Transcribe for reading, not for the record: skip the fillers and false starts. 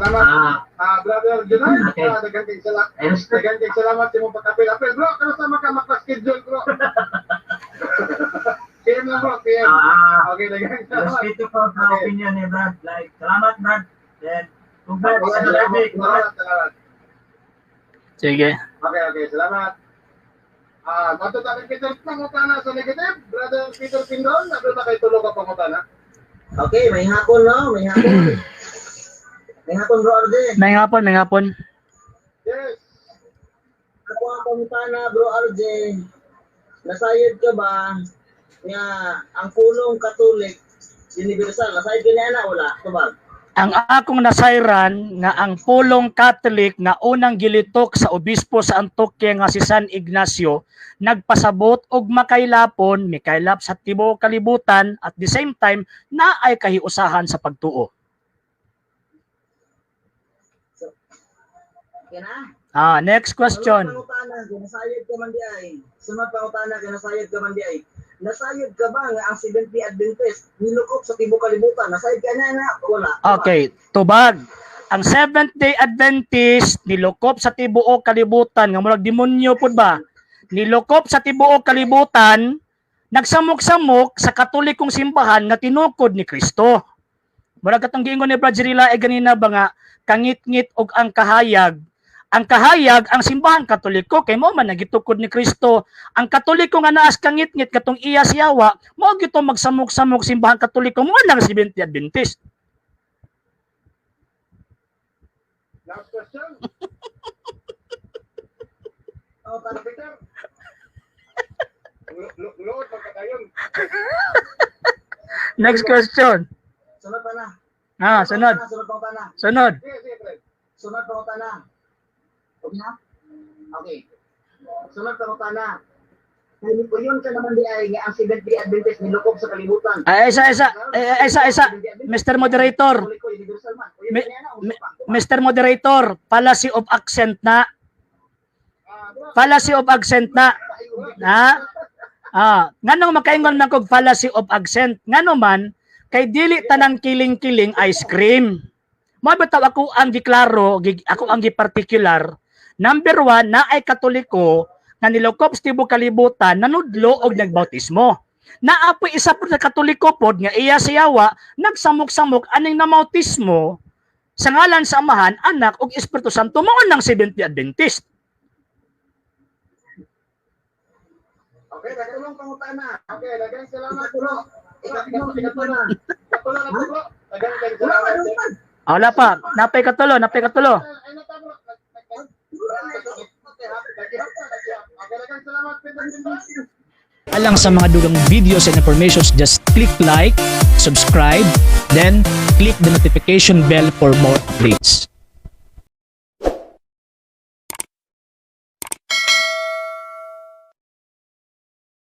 Salamat. Ah, Ah, Brother Junard, Okay. ah, daghan kay salamat. I respect Daghan kay salamat sa imong pagkapil-apil, bro. Kamusta man ka maka-schedule, bro? PM lang, bro, PM. Okay, daghan salamat. Respeto ko sa opinion ni Brad. Like, salamat, Brad. Then, congrats, Salamat, Salamat. salamat, salamat. Sige. Okay, salamat. Ah, mato ta kay Peter pangutana sa negative, Brother Peter Pindon, aduna kay tulo ka pangutana. Okay, may hapon, no? May hapon. May hapon, bro RJ. May hapon, may hapon. Yes. Ako ang pangutana, bro RJ. Nasayod ka ba nga ang pulong Katolik universal? Nasayod ka niya na wala? Tubag. Ang akong nasayran nga ang pulong Catholic nga unang gilitok sa obispo sa Antioquia nga si San Ignacio nagpasabot og makailapon mikailap sa tibuok kalibutan, at the same time na ay kahiusahan sa pagtuo. Okay na? Ah, next question. Sunod pangutana, kinasayod ka man di ay. Sunod pangutana, kinasayod ka man di ay. Nasayod ka ba nga ang Seventh-day Adventist nilukop sa tibuok kalibutan? Nasayod ka na na? Wala. Tubag. Okay, tubag. Ang Seventh-day Adventist nilukop sa tibuok kalibutan nga murag demonyo pud ba? Nilukop sa tibuok kalibutan, nagsamok-samok sa Katolikong simbahan nga tinukod ni Kristo. Murag katong giingon ni Brad Zerila ay ganina ba nga kangitngit og ang kahayag. Ang kahayag ang simbahan Katoliko kay mao man nagitukod ni Kristo. Ang Katoliko nga naas kangitngit katong iya siyawa, mao gyud magsamok-samok simbahan Katoliko mo nang Seventh-day Adventist. Last question. Oh, Peter. Load magkatayon. Next question. Sunod pa na. Ah, sunod. Sunod pangutana. Sunod. Sige, sige, Fred. Sunod pangutana. Okay na? Okay. Sunod pangutana. Kay yun ka naman di ay nga ang Seventh-day Adventist nilukop sa kalibutan. Ay, isa, isa, eh, isa, isa. Mr. Moderator. Katoliko, universal man. Uyon ka niya na, uso pa. Mr. Moderator, fallacy of accent na. Ah, bro. Fallacy of accent na. Ha? Ah, nganong makaingon man kog fallacy of accent? Ngano man kay dili tanang kiling-kiling ice cream. Mao bitaw ako ang giklaro, ako ang gipartikular. Number one, na ay Katoliko nga nilokop sa tibuok kalibutan, nanudlo og nagbautismo. Naapoy isa pod sa Katoliko pod nga iya siyawa nagsamok-samok aning namautismo sa ngalan sa Amahan, Anak ug Espiritu Santo, mao nang Seventh-day Adventist. Okay, Ikatulong pangutana. Okay, daghang salamat, bro. Ikatulong pangutana. Katulo na to, bro. Daghang kay Wala pa, salamat. wala pa. Ah, wala pa. Napay katulo, napay katulo. Ay, nata, bro. Okay, daghang salamat, Peter Pindon. Alang sa mga dugang videos and informations, just click like, subscribe, then click the notification bell for more updates.